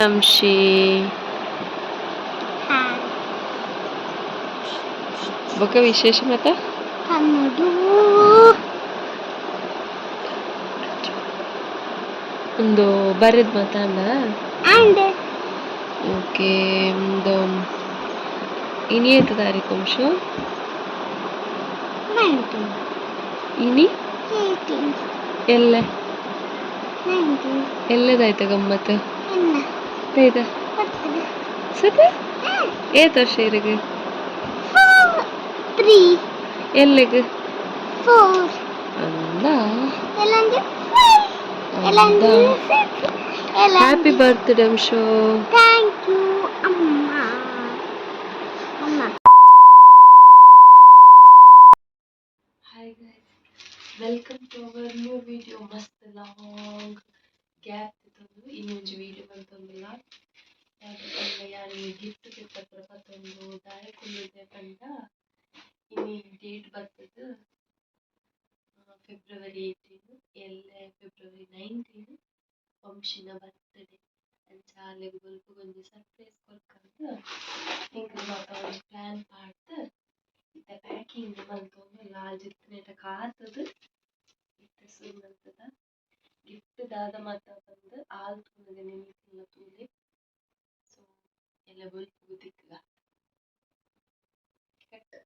ಅಂಶಿ. ಬೊಕ ವಿಶೇಷ ಮತ? ಕನ್ನಡ. ಒಂದು ಬರೆದ್ ಮಾತಾಂಡ. ಅಂಡ್. ಓಕೆ, ಒಂದು ಇನಿ ಏತ್ ತಾರೀಕು ಅಂಶು? 19. ಇನಿ? 18. ಎಲ್ಲೆ? 19. ಎಲ್ಲದಾಯ್ತ ಗಮ್ಮತ್? ಎನ್ನ? ಆಯ್ತಾ? ಬರ್ತದೆ. ಸತ ಏತ್ ವರ್ಷ ಇರಗ? 3. ಎಲ್ಲೆಗ್? 4. ಅಂದ. ಎಲ್ಲಂದ್ರೆ 5, ಎಲ್ಲಂದ್ರೆ 6. Happy birthday Anshu. Thank you ಅಮ್ಮ, ಅಮ್ಮ. Hi guys, welcome to our new video. ಮಸ್ತ್ ಲಾಂಗ್ ಗ್ಯಾಪ್ ತಂದು ಇನ್ನೊಂದು ವಿಡಿಯೋ ಬಂತಂದಿಲ್ಲ. ಯಾಕೆ ಯಾರು ಗಿಫ್ಟ್ ತೆತ್ತತ್ರ ಪತ್ತೊಂದು ದಾಯ ಕುಲ್ಲುದೆ ಪಂಡ, ಇನಿ ಡೇಟ್ ಬರ್ತದೆ ಫೆಬ್ರವರಿ 18. ಎಲ್ಲೆ ಫೆಬ್ರವರಿ 19 ವಂಶಿನ ಬರ್ತ್ಡೇ. ಅಂಚ ಅಲೆಗ್ ಬೊಲ್ಪುಗೊಂಜಿ ಸರ್ಪ್ರೈಸ್ ಕೊರ್ಕಂದ್ ಎಂಕುಲು ಮಾತ ಒಂಜಿ ಪ್ಲಾನ್ ಪಾಡ್ದ್ ಇತ್ತೆ ಪ್ಯಾಕಿಂಗ್ ಮಲ್ತೊಂದು ಲಾಲ್ ಜಿತ್ತನೇಟ ಕಾತುದು ಇತ್ತೆ ಸುರು ಮಲ್ತದ. ಗಿಫ್ಟ್ ದಾದ ಮಾತ ಪಂದ್ ಆಲ್ ತೂನಗನೆ ನಿಕುಲ್ಲ ತೂಲೆ. ಸೊ ಎಲ್ಲೆ ಬೊಲ್ಪುಗು ತಿಕ್ಕುಗ. ಕಟ್.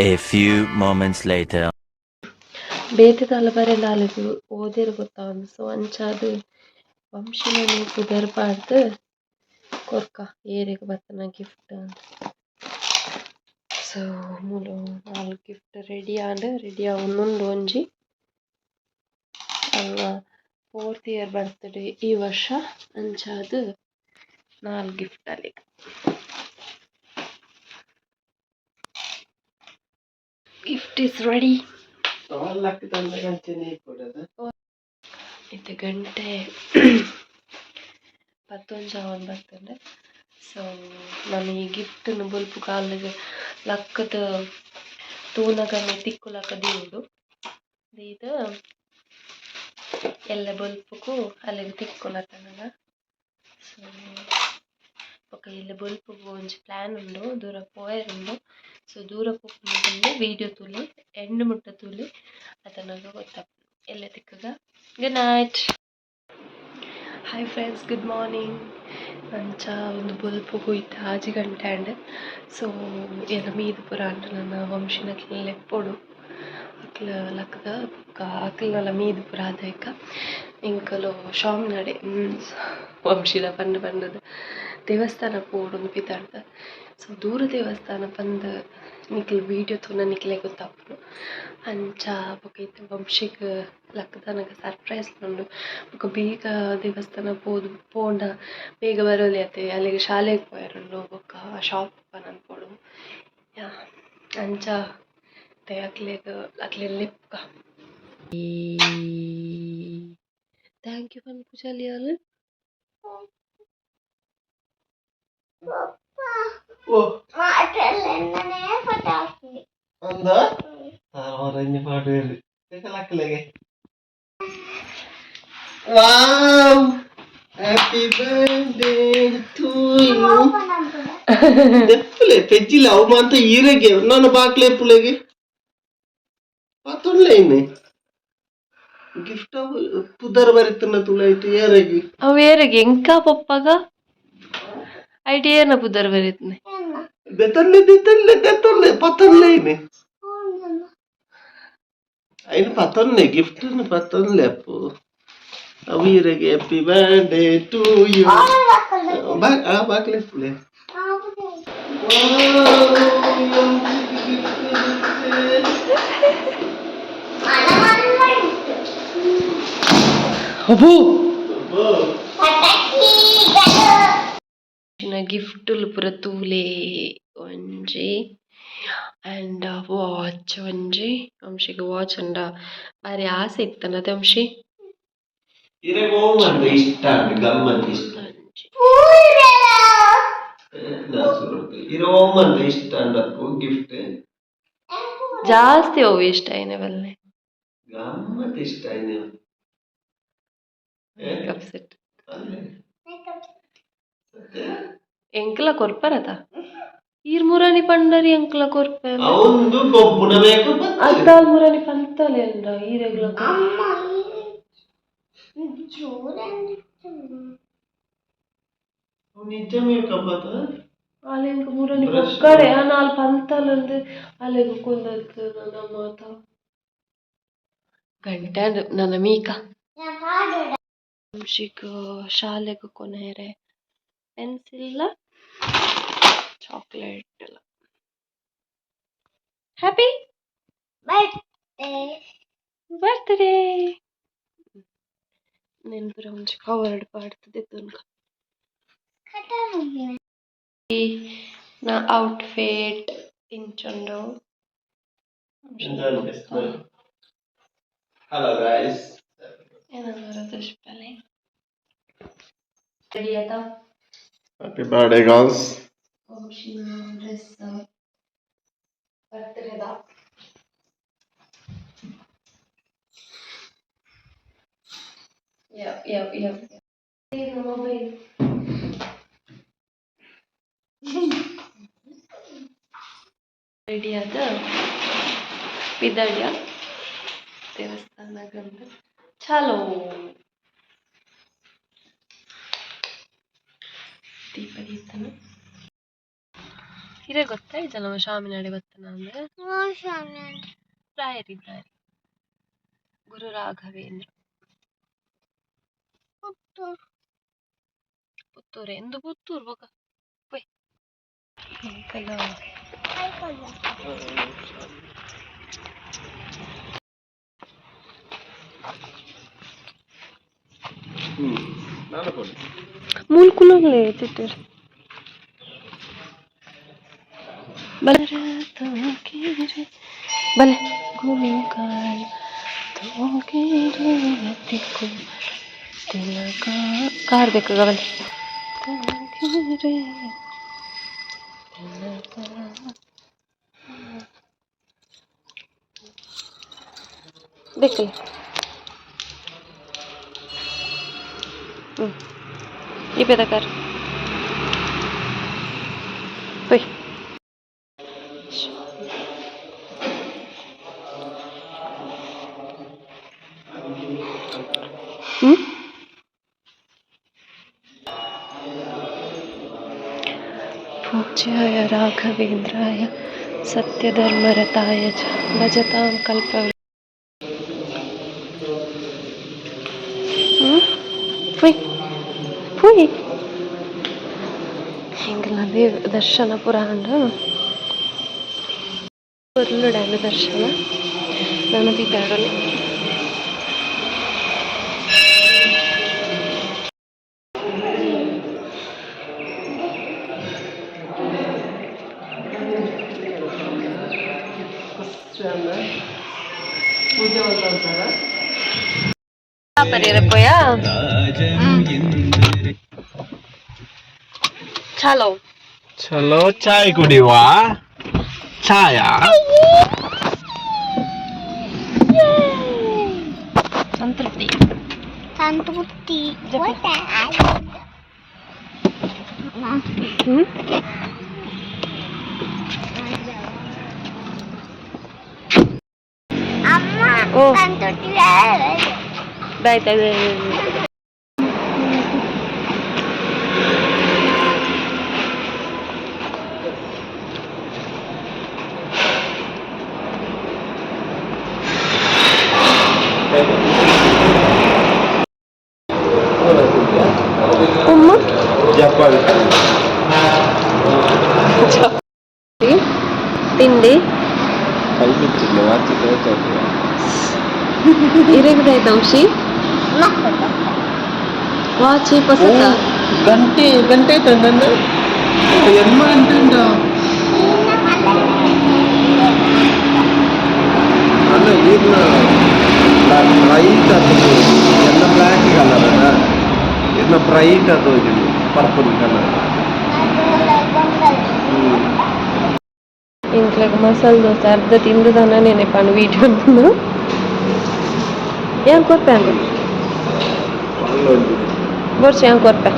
A few moments later. ಬೇತೆ ದಾಲ ಬರೆಂಡ ಓದೆರ್ ಗೊತ್ತಾವಂದ್. ಸೊ ಅಂಚಾದ್ ವಂಶಿನ ಪುದರ್ ಪಾಡ್ದ್ ಕೊರ್ಕ ಏರೆಗ್ ಬತ್ತುನ ಗಿಫ್ಟ್. ಸೊ ಮೂಲು ನಾಲ್ ಗಿಫ್ಟ್ ರೆಡಿ ಆಂಡ್, ರೆಡಿ ಆವೊಂದುಂಡು ಒಂಜಿ. ಅಲ್ನ ಫೋರ್ತ್ ಇಯರ್ ಬರ್ತ್ಡೇ ಈ ವರ್ಷ. ಅಂಚಾದ್ ನಾಲ್ ಗಿಫ್ಟ್ ಅಲೆಗ್. Gift is ready. ಇತ್ತೆ ಗಂಟೆ ಪತ್ತೊಂಜಿ ಆವೊಂದು ಬತ್ತುಂಡು. ಸೊ ನನ ಈ ಗಿಫ್ಟ್ನ್ ಬೊಲ್ಪು ಕಾಲುಗ್ ಲಕ್ಕುದು ತೂನಗನೆ ತಿಕ್ಕುಲಕ ದೀವೊಡು. ದೀದ್ ಎಲ್ಲೆ ಬೊಲ್ಪುಗು ಅಲೆಗ್ ತಿಕ್ಕುಂಡತನಗ. ಸೊ ಬೊಕ ಎಲ್ಲೆ ಬೊಲ್ಪುಗು ಒಂಜಿ ಪ್ಲಾನ್ ಉಂಡು, ದೂರ ಪೋಯೆರುಂಡು. ಸೊ ದೂರ ಪೋಪುನ ಪಂಡ ವಿಡಿಯೋ ತೂಲೆ, ಎಂಡ್ ಮುಟ್ಟ ತೂಲೆ, ಅತನಗ ಗೊತ್ತಾಪುಂಡು. ಎಲ್ಲೆ ತಿಕ್ಕುಗ. Good night. Hi friends, good morning. ಅಂಚ ಒಂದು ಬೊಲ್ಪುಗು ಇತ್ತೆ 6 ಗಂಟೆ ಆಂಡ್. ಸೊ ಎನ್ನ ಮೀದ್ ಪೂರ ಆಂಡ್. ನನ ವಂಶಿನಕ್ಲೆನ್ ಲೆಪ್ಪೊಡು. ಅಕ್ಲ್ ಲಕ್ಕ್‌ದ ಬೊಕ್ಕ ಅಕ್ಲ್ನಲ ಮೀದ್ ಪೂರ ಆದೈಕ ಎಂಕುಲು ಶಾಮ್ನಡೆ ವಂಶಿಲ ಪಂಡ್ ಪಂಡುದು ದೇವಸ್ಥಾನ ಪೋವೊಡುಂದು ಪಿದಾಡ್ದ. ಸೊ ದೂರ ದೇವಸ್ಥಾನ ಪಂದ್ ನಿಕುಲು ವೀಡಿಯೋ ತೂನ ನಿಕ್ಲೆಗ್ ಗೊತ್ತಾಪುಂಡು. ಅಂಚ ಬೊಕ ಇತ್ತೆ ವಂಶಿಗ್ ಲಕ್ಕ್ದನಗ ಸರ್ಪ್ರೈಸ್ ಉಂಡು. ಬೊಕ ಬೇಗ ದೇವಸ್ಥಾನ ಪೋದು ಪೋಂಡ ಬೇಗ ಬರೊಲಿ ಅತೆ, ಅಲೆಗ್ ಶಾಲೆಗ್ ಪೋಯೆರುಂಡು ಬೊಕ ಶಾಪ್ ಪನೊಂದು ಪೋಡು. ಯಾ, ಅಂಚ ಇತ್ತೆ ಅಕ್ಲೆಗ್ ಅಕ್ಲೆನ್ ಲೆಪ್ಪುಗ. Thank you ಪನ್ಪು ಚಲಿಯಾಲ್. ಓ. ಮಾಟಲ್ಲೇ ಫೋಟೋ. ಅಂದ ತಾರವರಂಜಿ ಪಾಡುವೆರು ಲಕ್ಕಲೆಗೆ. Wow, happy birthday to you. ದೆಪ್ಪುಲೆ ಪೆಜ್ಜಿಲೆ ಅವು ಮಾತ ಈರೆಗೆ ನಾನು ಬಾಕ್ಲೆ ಎಪ್ಪುಲೆಗೆ ಪತ್ತೊಂಡ್ಲೆ ಇನ್ನು ಗಿಫ್ಟ್ ಅವು ಪುದರ್ ಬರಿತನ ತುಳೈಟ್ ಏರೆಗೆ. ಅವು ಏರೆಗ್ ಎಂಕ ಪಪ್ಪಾಗ ಐಟ್ ಏರ್ನ ಪುದರ್ ಬರೀತ್ನೆ? ದೆತ್ತೊನ್ಲೆ ದೆತ್ತೊನ್ಲೆ ದೆತ್ತೊನ್ಲೆ ಪತ್ತೊನ್ಲೆ ಇನ್ನು ಐನು ಪತ್ತೊನ್ಲೆ ಗಿಫ್ಟ್ ಪತ್ತೊನ್ಲೆ ಅಪ್ಪು. ಅವು ಈರೆಗೆ. ಹ್ಯಾಪಿ ಬರ್ತ್ಡೇ ಟು you. ಬಾ ಆ ಬಾಕ್ಲೆ ಎಪ್ಪುಲೆ. Wow, gift. ಅಬ್ಬೋ, ಗಿಫ್ಟುಲು ಪೂರ ತೂಲೆ. ಒಂಜಿ ಆ್ಯಂಡ್ ವಾಚ್ ಒಂಜಿ. ವಂಶಿಗ್ ವಾಚ್ ಉಂಡ ಬಾರಿ ಆಸೆ ಇತ್ತನ ಅತೆ ವಂಶಿ? ಇರೆಗ್ ಓ ಇಷ್ಟ ಅಂಡ್ ಗಮ್ಮತ್ ಇಷ್ಟ. ಒಂಜಿ. ಇರೆ ಓಮಂತ ಇಷ್ಟ ಅಂಡಪ್ಪು ಗಿಫ್ಟ್. ಜಾಸ್ತಿ ಅವು ಇಷ್ಟ ಐನೆ ಬಲ್ಲೆ. ಗಮ್ಮತ್ ಇಷ್ಟ ಐನೆ. ಮೇಕಪ್ ಸೆಟ್ ಎಂಕ್ಲ ಕೊರ್ಪರತ ಈರ್ ಮುರಾನಿ ಪಂಡರಿ ಎಂಕ್ಲ ಕೊರ್ಪೆ. ಅವಂದು ಗೊಬ್ಬುನ ಬೇಕು. ಅತ್ತಾಲ್ ಮುರಾನಿ ಪಂತಲೆ ಅಂದ್ರ ಈರೆಗ್ಲ. ಅಮ್ಮ, ಜೋರಂದ್ರೆ. ನಿಜ ಮೇಕಪ್ ಅತ? ಅಲೆಂಕ್ ಮುರಾನಿ Brush. ಬೊಕ್ಕಡೆ ನಾಲ್ ಪಂತಲಂದು ಅಲೆಗ್ ಕುಂದತ್ತು ನನ್ನ ಮಾತ ಗಂಟೆ ನನ್ನ ಮೀಕ. ವಂಶಿಗ್ ಶಾಲೆಗ್ ಕೊನೆರೆ ಪೆನ್ಸಿಲ್, ಚಾಕ್ಲೇಟ್ ಎಲ್ಲ. Happy birthday. Birthday. ನೆನ್ಪುರ ಒಂಜಿ ಕವರ್ಡ್ ಪಾಡ್ತದೆ ತುನ್ಕ. ನಾ ಔಟ್ಫಿಟ್ ಇಂಚುಂಡು. Hello guys. ಏನಾದ್ರು ದುಷ್ಪಲೆ ರೆಡಿ ಆತಾ? Happy birthday girls. ವಂಶಿನ ಡ್ರೆಸ್ ಬರ್ತ್ಡೇದ. ಯಾವ ಯಾವ ಯಾವ ಮೊಬೈಲ್ ರೆಡಿ ಆದ ಪಿದಡ್ಯ ದೇವಸ್ಥಾನ. ಚಾಲೋ, ದೀಪ ದೀಪನ ಹಿರೇ ಗೊತ್ತಾಯ್ತ ನಮ್ಮ ಸ್ವಾಮಿನಾಡೆ ಬತ್ತನ ಅಂದ್ರೆ ರಾಯರಿದ್ದಾರೆ, ಗುರು ರಾಘವೇಂದ್ರ. ಪುತ್ತೂರೆ ಎಂದು ಪುತ್ತೂರು ಬೊಕ ಪೋಯ್ ಎಂಕಲ. ನಾನು ಕೊಡಿ. ಮೂಲ್ ಕುಲೋಗ್ಲೆ ಚಿಟ್ಟರ್ ಬಲೆ ಗುರುಗಳ ತೋಗಿರತಿಕು ತಿಲಕ ಕಾರ್ ಬೇಕು ಬಲೆ ತೋಗಿರೆ ತಿಲಕ ಬೇಕಲ್ಲ. ಹ್ಞೂ, ಈ ಪೇದ ಕಾರ್ ಪೊಯ್. ಹ್ಞೂ, ಪೂಜ್ಯಾಯ ರಾಘವೇಂದ್ರಾಯ ಸತ್ಯಧರ್ಮರತಾಯ ಚ ಭಜತಾಂ ಕಲ್ಪ. ಹ್ಞೂ, ಪುಯ್ ಪುಯ್. ಹಿಂಗ ಎಂಕಲ್ನ ದೇವ್ ದರ್ಶನ ಪೂರ ಆಂಡ್. ಪೊರ್ಲುಡಾಂಡ್ ದರ್ಶನ. ನನ ಪಿದಾಡೊಲಿ. ಪೂಜೆ ಮಾಡ್ತಾರ. ಪೋಯಾ? ಚಲೋ. ಚಲೋ, ಚಾಯ್ ಕುಡಿಯುವ ಚಾಯ. ಸಂತೃಪ್ತಿ. ಸಂತೃಪ್ತಿ. ಹ್ಮ್. ಅಮ್ಮ. ಓ. ಸಂತೃಪ್ತಿ. ಆಯ್ತು. ಉಮ್ಮ. ಜಪಾನ್. ತಿಂಡಿ. ಕೈ ಬಿಟ್ಟಿಲ್ಲ, ವಾಚಿ. ಇರೆಗ್ದಾಯ್ತು ಅಂಶಿ. ವಾಚಿ ಪಸತ. ಗಂಟೆ ಗಂಟೆ ತಂದ ಎನ್ಮ ಗಂಟೆ ಉಂಟಾ? ಅಲ್ಲ, ಈರ್ನ ಬ್ರೈಟ್ ಅದು ಎಲ್ಲ ಬ್ಲ್ಯಾಕ್ ಕಲರ್ ಅಲ್ಲ. ಇರ್ನ ಬ್ರೈಟ್ ಅದು ಪರ್ಪಲ್ ಕಲರ್. ಇಂಕ್ಲೆಗ್ ಮಸಾಲೆ ದೋಸೆ ಅರ್ಧ ತಿಂದುದನ್ನ ನೆನಪಾನು ವೀಡಿಯೋ. ಏನ್ ಕೊರ್ಪೆ ಅಂದು ಬೋರ್ಚಿ ಏನ್ ಕೊರ್ಪೆ.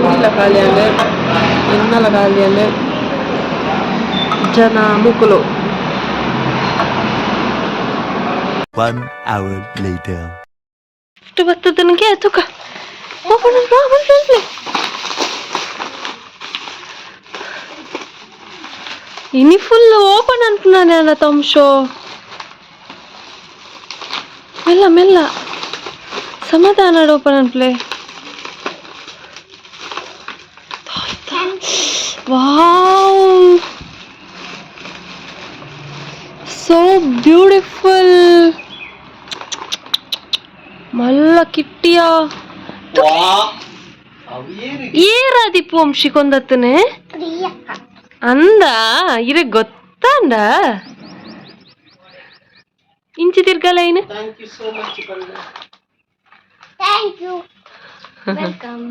ನೀಲ ಖಾಲಿಯಂಡೆ, ಎನ್ನಲ ಖಾಲಿಯಂಡೆ, ಜನ ಮುಕುಲು. One hour later. ಇಷ್ಟು ಬರ್ತದನಿಗೆ ತುಕ. ಇನಿ ಫುಲ್ ಓಪನ್ ಅನ್ಪುನಾನೆ ಅಲ್ಲ ತಂಶೋ. ಮೆಲ್ಲ ಮೆಲ್ಲ, ಸಮಾಧಾನ. ಓಪನ್ ಅನ್ಪ್ಲೆ. ವಾವ್, ಸೋ ಬ್ಯೂಟಿಫುಲ್. ಮಲ್ಲ ಕಿಟ್ಟಿಯ. ಏರಾದಿಪ್ಪು ವಂಶಿ ಕೊಂದತ್ತನೆ? ಪ್ರಿಯಕ್ಕ. ಅಂದ ಇರೆ ಗೊತ್ತಾಂಡ ಇಂಚಿ ತಿರ್ಗಲ ಏನು. Thank you so much. Thank you. Welcome.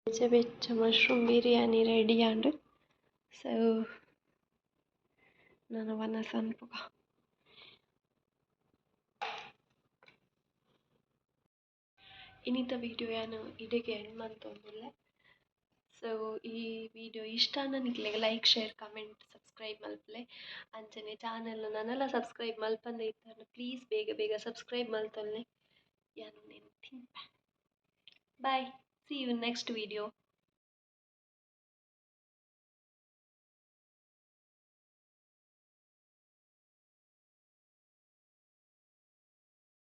ಬೆಚ್ಚ ಬೆಚ್ಚ ಮಶ್ರೂಮ್ ಬಿರಿಯಾನಿ ರೆಡಿ ಆಂಡ್. ಸೊ ನನ ವನಸ್ ಅನ್ಪುಗ. ಇನಿತ ವಿಡಿಯೋ ಯಾನ್ ಇಡೆಗ್ ಎಂಡ್ ಮಂತೊಂದುಲ್ಲೆ. ಸೊ ಈ ವಿಡಿಯೋ ಇಷ್ಟ ಆಂಡ ನಿಕ್ಲೆಗ್ ಲೈಕ್, ಶೇರ್, ಕಮೆಂಟ್, ಸಬ್ಸ್ಕ್ರೈಬ್ ಮಲ್ಪುಲೆ. ಅಂಚನೆ ಚಾನೆಲ್ ನನಲ ಸಬ್ಸ್ಕ್ರೈಬ್ ಮಲ್ಪಂದೆ ಇತ್ತರ್ಂಡ ಪ್ಲೀಸ್ ಬೇಗ ಬೇಗ ಸಬ್ಸ್ಕ್ರೈಬ್ ಮಲ್ತೊನ್ಲೆ. ಯಾನ್ ಉಂದೆನ್ ತಿನ್ಪೆ. Bye, see you next video.